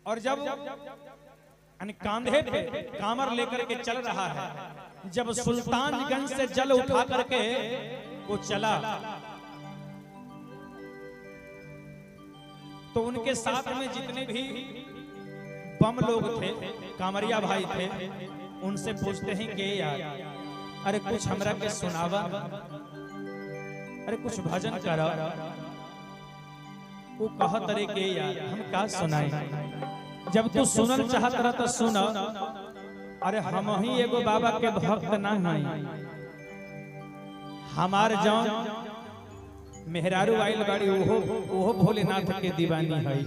और जब यानी कांधे पे कामर लेकर के चल रहा है, जब सुल्तानगंज से जल उठा करके वो चला तो उनके साथ में जितने भी बम लोग थे, कांवरिया भाई थे, उनसे पूछते हैं कि यार अरे कुछ हमरा के सुनावा, अरे कुछ भजन करा। वो कहत अरे के यार हम का सुनाई, जब तू सुनल चाहत रह तो सुन। अरे हम ही एगो बाबा के भक्त ना हई, हमार जौन मेहरारू आइल बाड़ी ओहो ओहो भोलेनाथ के दीवानी हई।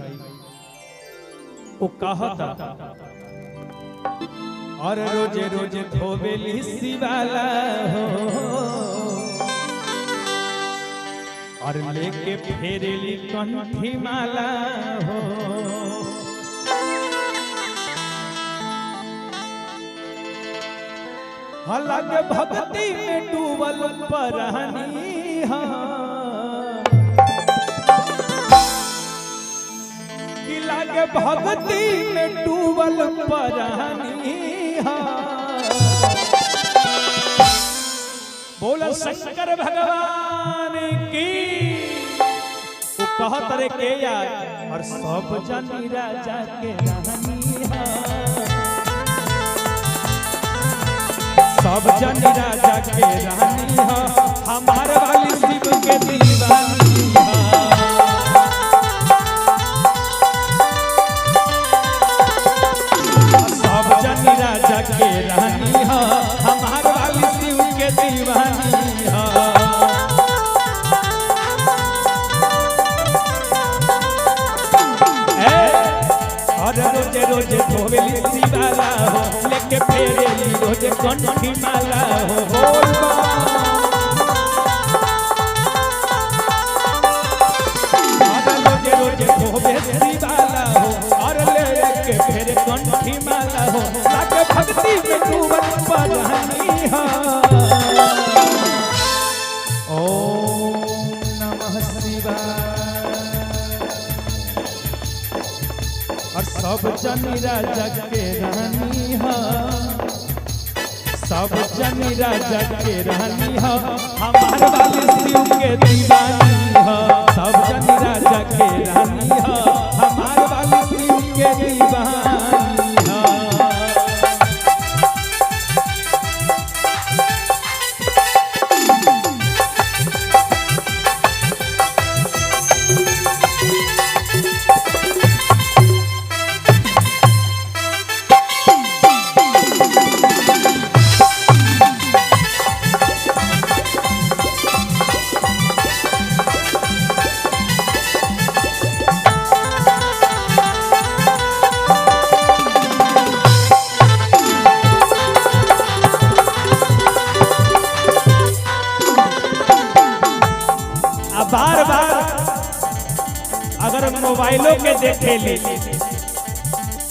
वो कहत और रोजे रोजे धोबेली शिवाला हो और लेके फेरेली कंठी माला हो। अलग भक्ति में डूबल परहनी कि लागे भक्ति में डूबल परहनी। बोल शंकर भगवान की। वो कहत रे के यार और सब जन राजा के रानी, सब जन राजा के रानी हो, हमार वाली शिव के दीवानी हो। सब जन राजा के रानी हो, हमार वाली शिव के दीवानी हो। और रोजे रोजे धोबेली शिवाला हो, लेके फेरेली रोजे कंठी माला हो। और रोजे रोजे धोबे शिवाला हो और लेके फेरे कंठी माला हो, लागे भक्ति में डूबल परहनी हो। ओम नमः शिवाय। और सब जन राजा के रानी हो, सब जन राजा के रानी हो, हमार वाली शिव के दीवानी हो। सब जन राजा के रानी हो, हमार वाली शिव के दीवानी हो। बार बार अगर मोबाइलों के देखे ली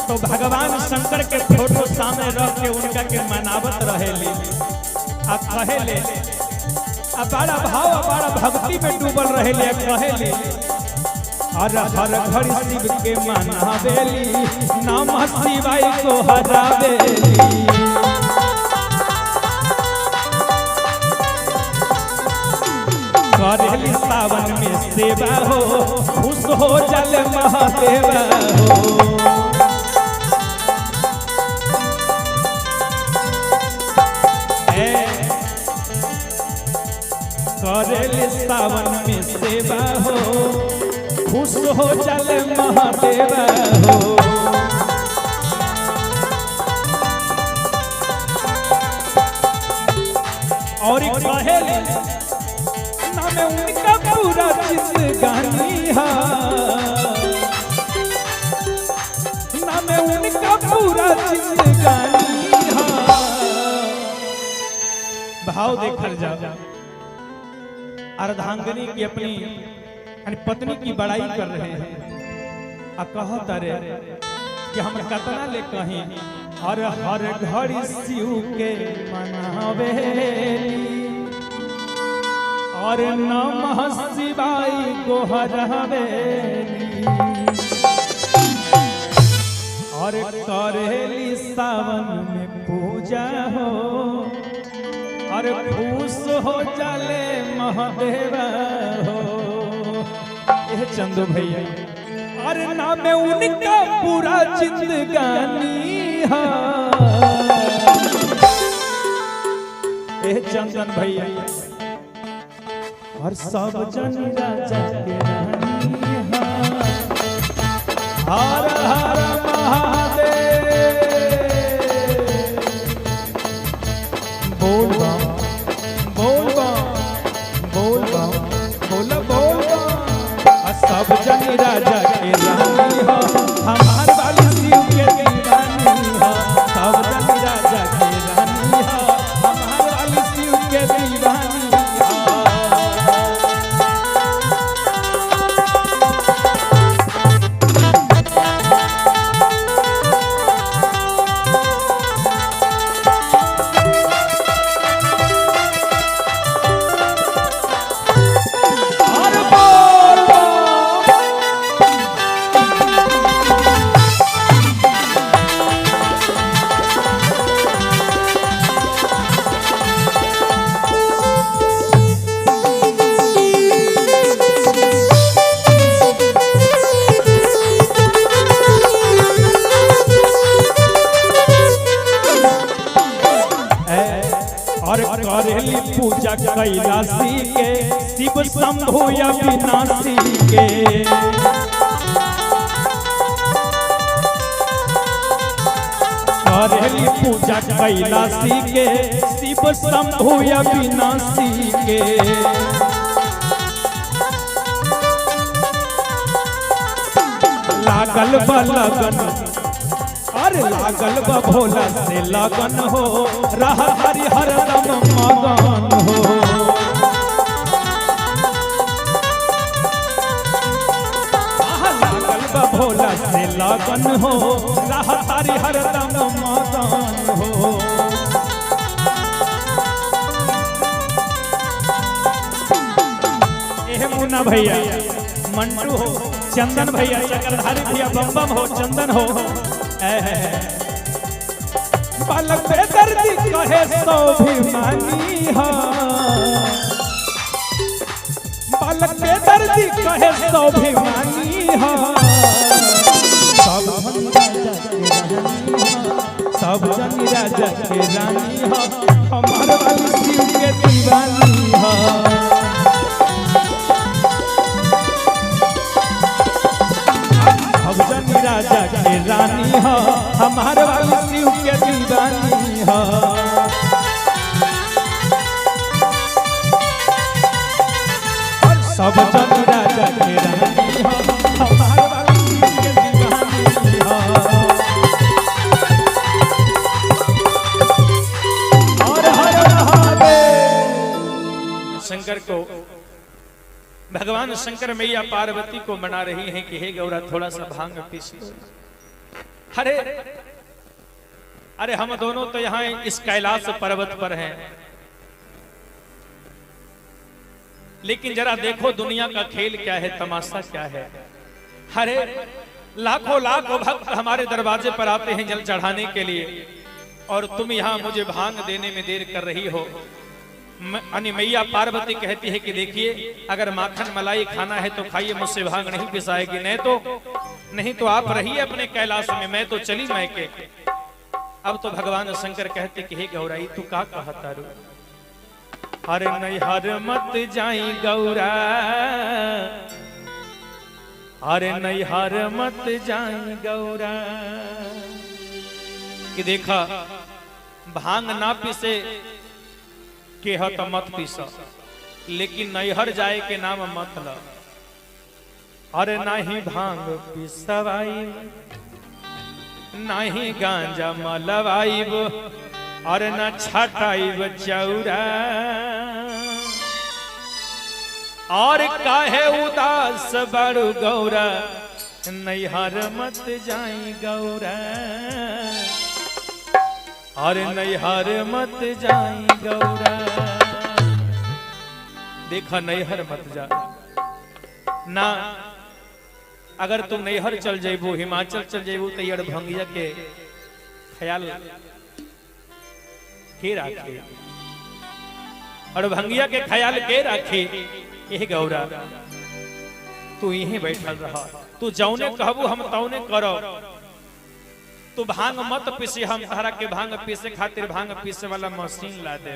तो भगवान शंकर के फोटो सामने रख के उनका के मनावत रहेली आ कहेले, आ बड़ा भाव बड़ा भक्ति में डूबल रहेली आ कहेली हर हर घर शिव के मनावेली, नमः शिवाय को हरावेली। करेली सावन में सेवा हो, खुश हो जल महादेवा हो। करेली सावन में सेवा हो, खुश हो जल महादेवा हो। और कहेली नाम उनका पूरा जिंदगानी है, नाम उनका पूरा जिंदगानी है। भाव देखल जाओ, अर्धांगिनी की अपनी यानी पत्नी की बड़ाई कर रहे हैं आ कहत रे कि हम कतना ले कहीं हर हर घड़ी शिव के मनावेली और नमः शिवाय को हरावेली। करेली सावन में पूजा हो, अरे खुश हो जाले महादेवा हो। ए चंदू भैया, अरे नाम उनका पूरा जिंदगानी है। ए चंदन भैया, और सब जन राजा के रानी है। हर हर महादेव, बोल बम बोल बम बोल बम बोल बोल बम। सब जन राजा के रानी हो, हमार वाली शिव के दीवानी हो। सब जन राजा के रानी हो, हमार वाली शिव के दीवानी हो। हर बोल बम। और करेली पूजा कैलाशी के, शिव शंभु अविनाशी के। करेली पूजा कैलाशी के, शिव शंभु अविनाशी के। लागल बा लगन, अरे लागल बा भोला से लगन हो, रहा हरि हरदम मगन हो। आहा, लागल बा भोला से लगन हो, रहा हरि हरदम मगन हो। एह मुन्ना भैया, मंटू हो, चंदन भैया, चक्रधारी भैया, बम बम हो, चंदन हो। बालक बेदर्दी कहे सो भी मानी हो, बालक बेदर्दी कहे सो भी मानी हो। सब जन राजा के रानी हो, सब जन राजा के रानी हो, हमार वाली शिव के दीवानी हो। सब जन राजा के रानी हो, हमार वाली शिव के दीवानी हो। और सब जन राजा के रानी हो, हमार वाली शिव के दीवानी हो। और हर महादेव। शंकर को भगवान शंकर मैया पार्वती को मना रही हैं कि हे गौरा थोड़ा सा भांग पीस लो। अरे अरे हम दोनों तो यहाँ इस कैलाश पर्वत पर हैं, लेकिन जरा देखो दुनिया का खेल क्या है, तमाशा क्या है। अरे लाखों लाखों भक्त हमारे दरवाजे पर आते हैं जल चढ़ाने के लिए, और तुम यहाँ मुझे भांग देने में देर कर रही हो। यानी मैया पार्वती कहती है कि देखिए अगर माखन मलाई खाना है तो खाइए, मुझसे भांग नहीं पिसाएगी, नहीं तो आप रहिए अपने कैलाश में, मैं तो चली मैके। अब तो भगवान शंकर कहते कि हे गौराई तू का कहता रू, हर नैहर मत जाई गौरा, हर नैहर मत जाई गौरा। कि देखा भांग ना पिसे के ह त मत पीस, लेकिन नैहर जाए के नाम मत ल। अरे नाही भांग पिसवाई, नाही गांजा मलवाइब, अरे न छटाइब चौरा। और काहे उदास बड़ू गौरा, नैहर मत जाई गौरा, अरे नैहर मत जाई गौरा। देखा नैहर मत जा ना, अगर तुम नैहर चल जेबू, हिमाचल चल जेबू तो यार भंगिया के ख्याल के राखे, और भंगिया के ख्याल के राखे। एह गौरा तू यहीं बैठल रह, तू जौने कहबू हम तौने करो। तू भांग मत पीसे, हम तारा के भांग पीसे खातिर भांग पीसे वाला मशीन ला दे।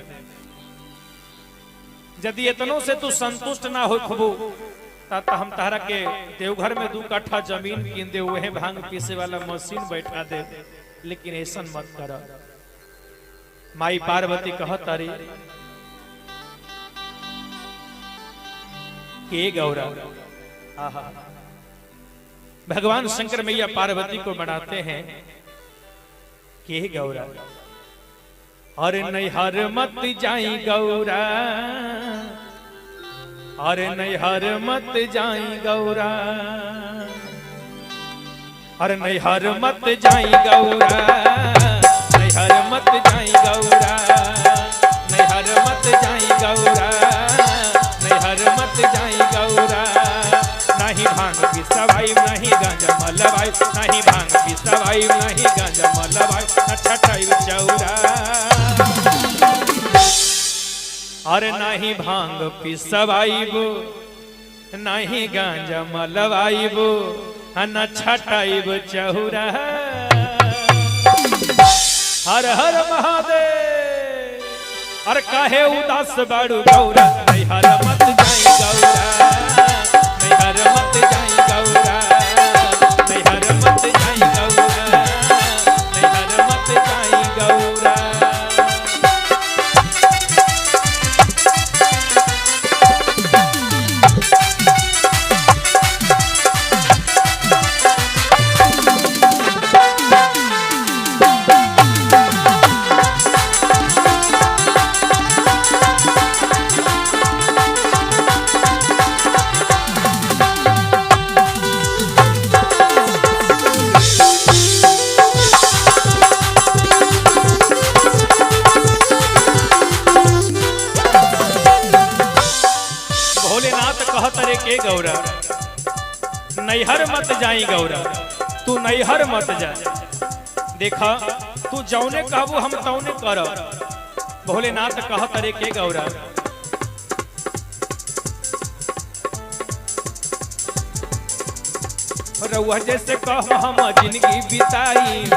यदि इतनों से तू संतुष्ट ना हो खबू ता हम तारा के देवघर में 2 कट्ठा जमीन कीन दे, वह भांग पीसे वाला मशीन बैठा दे, लेकिन ऐसा मत कर। माई पार्वती कहतारी के गौरा, आहा, भगवान शंकर मैया पार्वती को मनाते हैं के गौरा, अरे नैहर मत जाई गौरा, अरे नैहर मत जाई गौरा, अरे नैहर मत जाई गौरा, नैहर मत जाई गौरा, नैहर मत जाई गौरा, नैहर मत जाई गौरा। नहीं भांग पिसवाई नहीं गांजा मलवाई, नहीं भांग पिसवाई नहीं गांजा मलवाई, छटाई चौरा। अरे नहीं भांग पिसवाईब नहीं गांजा मलवाईब न छटाईब चौरा। हर हर महादेव। अरे काहे उदास बाड़ू गौरा, नैहर मत जाई गौरा, नैहर मत जाई गौरा, नैहर मत जाई गौरा, नैहर मत जाई गौरा। भोलेनाथ कहत रे के गौरा, नैहर मत जाई गौरा, तू नैहर मत जा। देखा तू जौने कहबू हम तौने कर। भोलेनाथ कहत रे के गौरा, रउआ जैसे कह हम जिंदगी बिताई,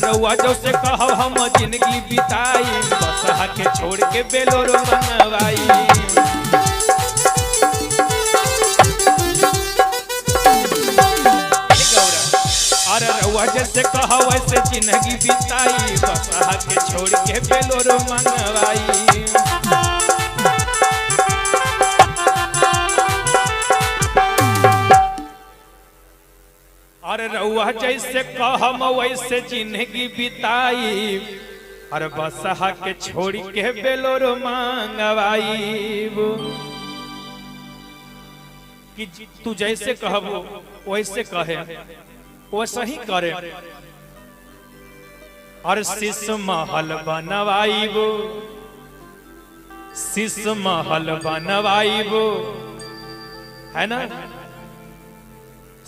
रउआ जैसे कह हम जिंदगी बिताई, बसहा के छोड़ के बेलोरो मंगवाई। अरे रउआ जैसे कह वैसे जिंदगी बिताई, बसहा के छोड़ के बेलोरो मंगवाई। अरे रउआ जैसे कहम वैसे जिंदगी बिताई, अरे बसहा के छोड़ के बेलोर मांगवाई। कि तू जैसे कहबो वैसे कहे वैसे ही करे। और शीश महल बनवाईबो, शीश महल बनवाईबो, है ना,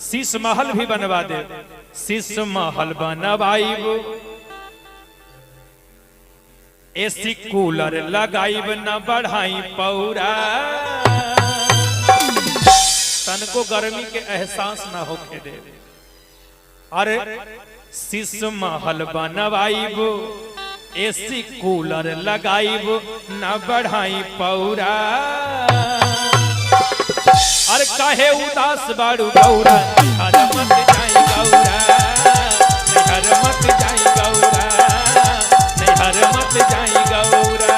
शीश महल भी बनवा दे, शीश महल बनवाईब, एसी कूलर लगाईब न बढ़ाई पौरा, तनको गर्मी के एहसास न होके दे। अरे शीश महल बनवाईब, एसी कूलर लगाईब न बढ़ाई पौरा, अरे काहे उदास बाड़ू गौरा, नैहर मत जाई गौरा, नैहर मत जाई गौरा, नैहर मत जाई गौरा।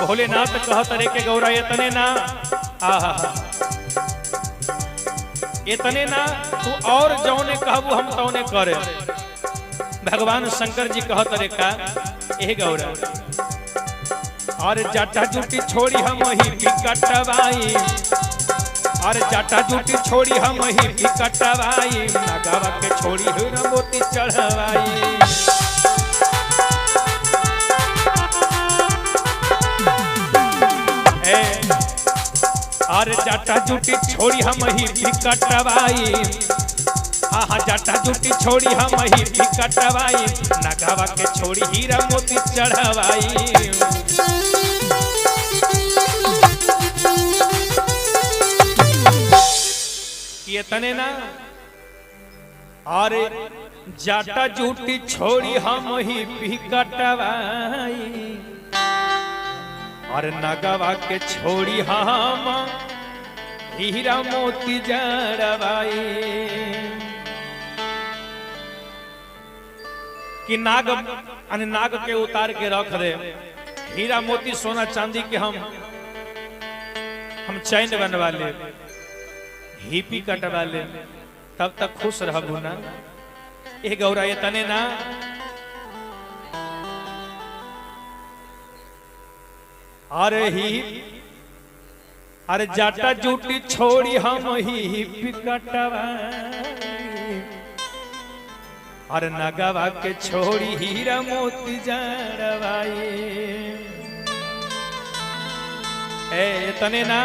भोलेनाथ कहत रे के गौरा इतने ना, आहा, इतने ना तू और जौने कहबू हम तौने करे। भगवान शंकर जी कहत रे का ए गौरा, और जटा जुटी छोड़ी हम ही बिकटवाई, और जटा जुटी छोड़ी हम ही बिकटवाई, नगवा के छोड़ी हीरा मोती चढ़वाई। और जटा जुटी छोड़ी हम ही बिकटवाई, आहा जटा जुटी छोड़ी हम ही बिकटवाई, नगवा के छोड़ी हीरा मोती चढ़वाई। ये तने ना, अरे जटा जुटी छोड़ी हम ही बिकटवाई, और नगवा के छोड़ी हम हीरा मोती जड़वाई। कि नाग अने नाग के उतार के रख दे, हीरा मोती सोना चांदी के हम चैन बनवा ले, हिपी कटवा ले, तब तक खुश रहबू ना। ए गौरा ये तने ना, अरे ही अरे जाटा जूटी छोड़ी हम ही कटवाई, अरे नगवा के छोड़ी हीरा मोती जड़वाई। ए तने ना,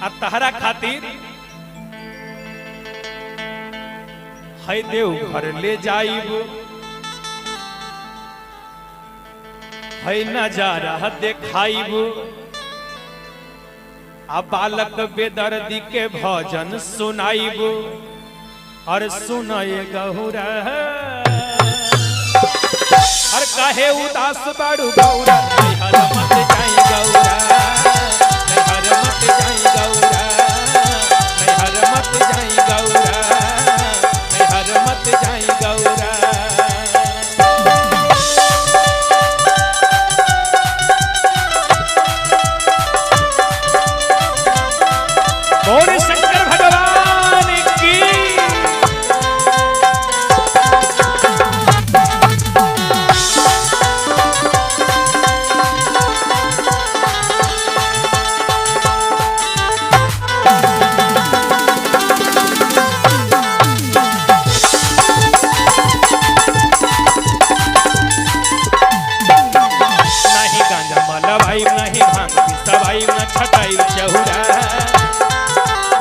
आ तहरा खातिर है देव घर ले जाइब, है नजारा देखाइब, आ बालक बेदर्दी के भजन सुनाइब, और सुनाए गौरा और काहे उदास बाड़ू गौरा, नैहर मत जाई गौरा, नैहर मत जाई गौरा, नैहर मत जाई गौरा, नैहर मत जाई गौरा। बोल शंकर भगवान की। नहीं गांजा मलवाई, नहीं भांग पिसवाई, न छटाई चहुरा,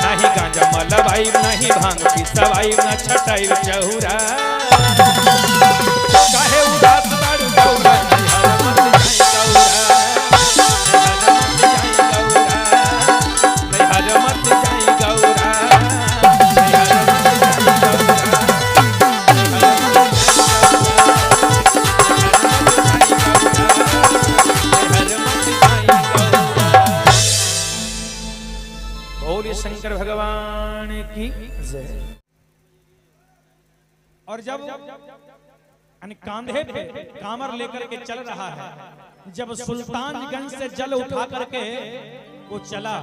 नहीं गांजा मलवाई, नहीं भांग पिसवाई, न छटाई चहुरा। काहे उदास बाड़ू गौरा, नैहर मत जाई गौरा, नैहर मत जाई गौरा, नैहर मत जाई गौरा, नैहर मत जाई गौरा। बोल शंकर भगवान की जय। और जब कांधे पे कामर लेकर के चल रहा है, जब सुल्तानगंज से जल उठा करके वो चला,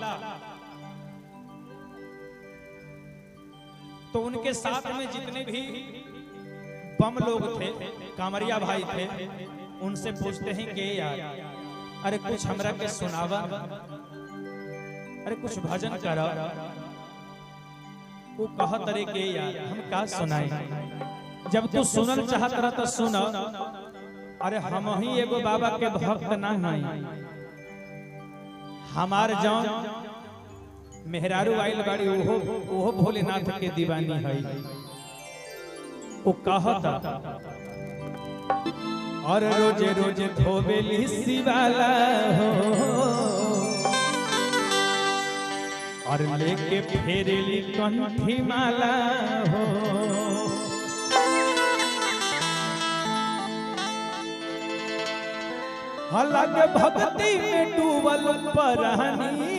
तो उनके साथ में जितने भी बम लोग थे, कांवरिया भाई थे, उनसे पूछते हैं कि यार अरे कुछ हमरा के सुनावा, अरे कुछ भजन करो। वो कहत अरे के यार हम का सुनाई, जब तू सुनल चाहत रह तो सुन, अरे हम ही एगो बाबा के भक्त ना हई, हमार जौन मेहरारू आइल बाड़ी ओहो ओहो भोलेनाथ के दीवानी हई। वो कहत और रोजे रोजे धोबेली शिवाला हो, और लेके फेरेली कंठी माला हो, अलग भक्ति में डूबल परहनी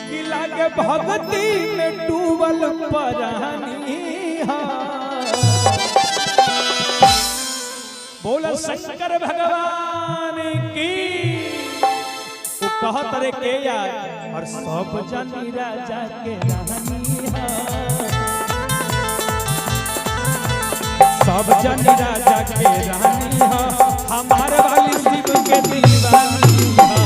कि लागे भक्ति में डूबल परहनी। बोल शंकर भगवान की। वो कहत रे के यार, और सब जनी राजा के रानी है, सब जन राजा के रानी है, हमारे वाली शिव के दीवानी है।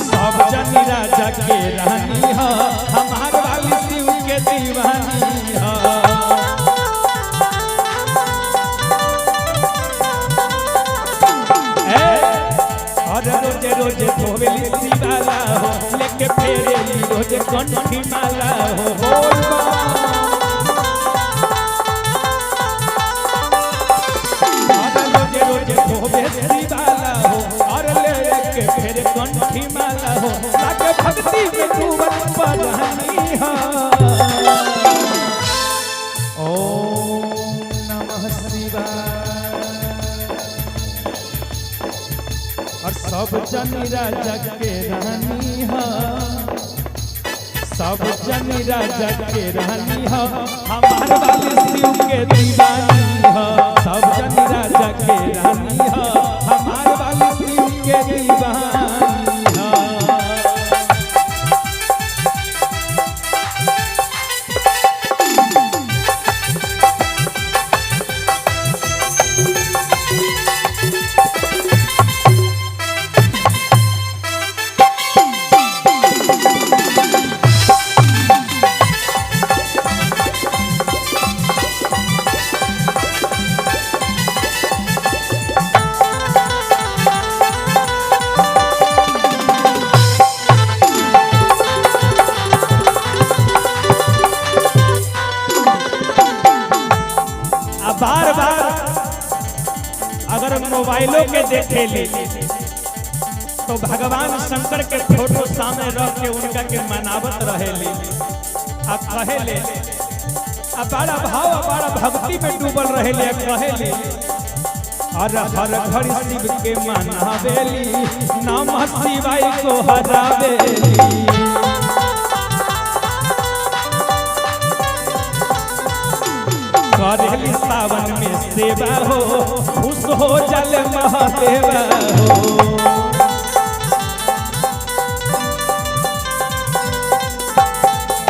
सब जन राजा के रानी है, हमारे वाली शिव के दीवानी है। ए, और रोजे रोजे धोवेली शिवाला हो, लेके फेरेली रोजे कंठी माला हो। बोल बम। और रोजे रोजे धोवे शिवाला हो, और लेके फेरे कंठी माला हो, ताके भक्ति में डूबल परानी हो। ओम नमः शिवाय। और सब जन राजा के रानी है, सब जन राजा के रानी है, हमार वाली शिव के दीवानी है। सब जन राजा के रानी है, हमार वाली शिव के दीवानी है। आ बार बार अगर मोबाइलों के देखेली तो भगवान शंकर के फोटो सामने रख के उनका के मनावत रहेली। आ कहेले, आ बड़ा भाव आ बड़ा भक्ति में डूबल रहेले। आ कहेले, हर हर घड़ी शिव के मनावेली, नमः शिवाय को हरावेली। करेली सावन में सेवा हो, खुश हो जल महादेवा हो।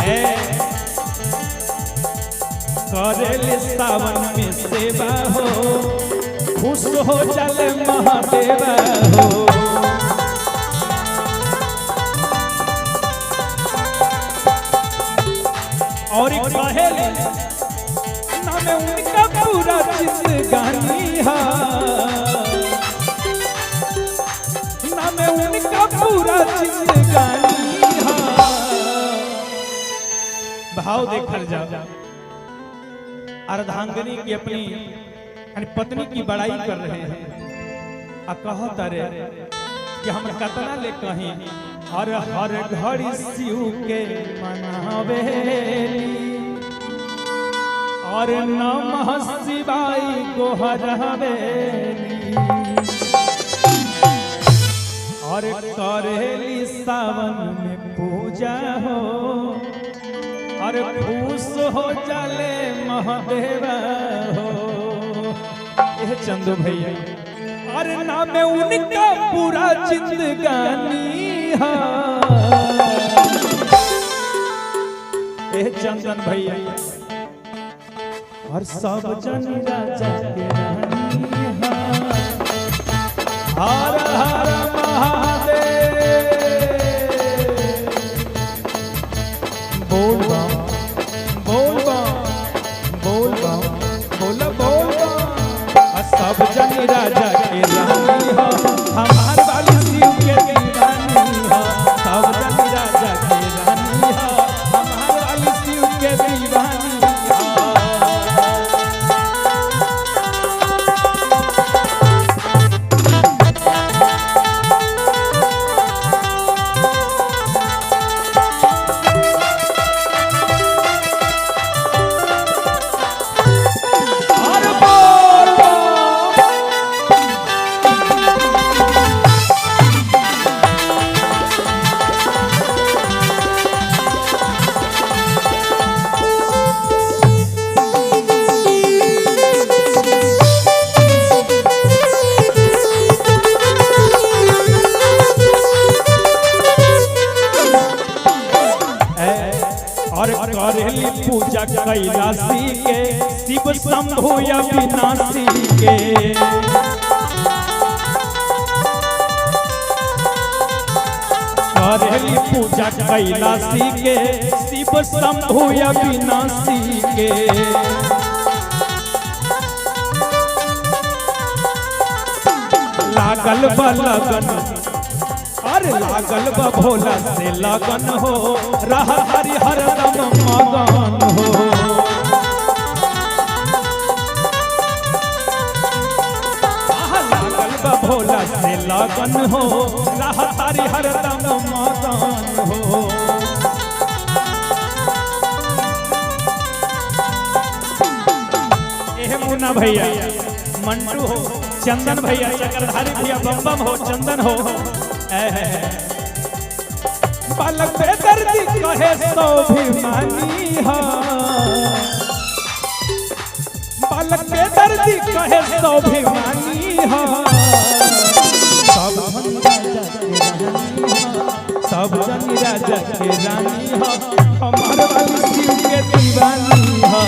ए, करेली सावन में सेवा हो, खुश हो जल महादेवा हो। और कहेले, नाम उनका पूरा जिंदगानी है, नाम उनका पूरा जिंदगानी है। भाव देखल जाओ, अर्धांगिनी की अपनी यानी पत्नी की बड़ाई कर रहे हैं। आ कहत रे कि हम कतना ले कहीं, हर हर घड़ी शिव के मनावेली, और नमः शिवाय को हरावेली, और करेली सावन में पूजा हो, और खुश हो चले महादेवा हो। एह चंदू भैया, और नाम उनका पूरा जिंदगानी है। एह चंदन भैया, और सब जन राजा के रानी है। हर हर महादेव। बोल बम बोल बम बोल बम बोल बोल बम। और सब जन राजा के रानी हो, हमार वाली शिव के दीवानी हो। सब जन राजा के रानी हो, हमार वाली शिव के दीवानी हो। और करेली पूजा कैलाशी के, शिव शंभु अविनाशी के। करेली पूजा कैलाशी के, शिव शंभु अविनाशी के। लागल बा लगन, अरे लागल बा भोला से लगन हो, रहा हरि हरदम मगन हो। आहा, लागल बा भोला से लगन हो, रहा हरि हरदम मगन हो। एह मुन्ना भैया, मंटू हो, चंदन भैया, चक्रधारी भैया, बम बम हो, चंदन हो। बालक बेदर्दी कहे सो भी मानी हो, बालक बेदर्दी कहे सो भी मानी हो। सब जन राजा के रानी हो, हमार वाली शिव के दीवानी हो।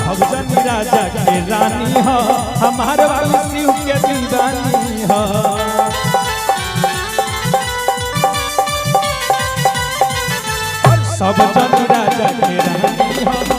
सब जन राजा के रानी हो, हमार वाली शिव के दीवानी हो। सब जन राजा के रानी हो,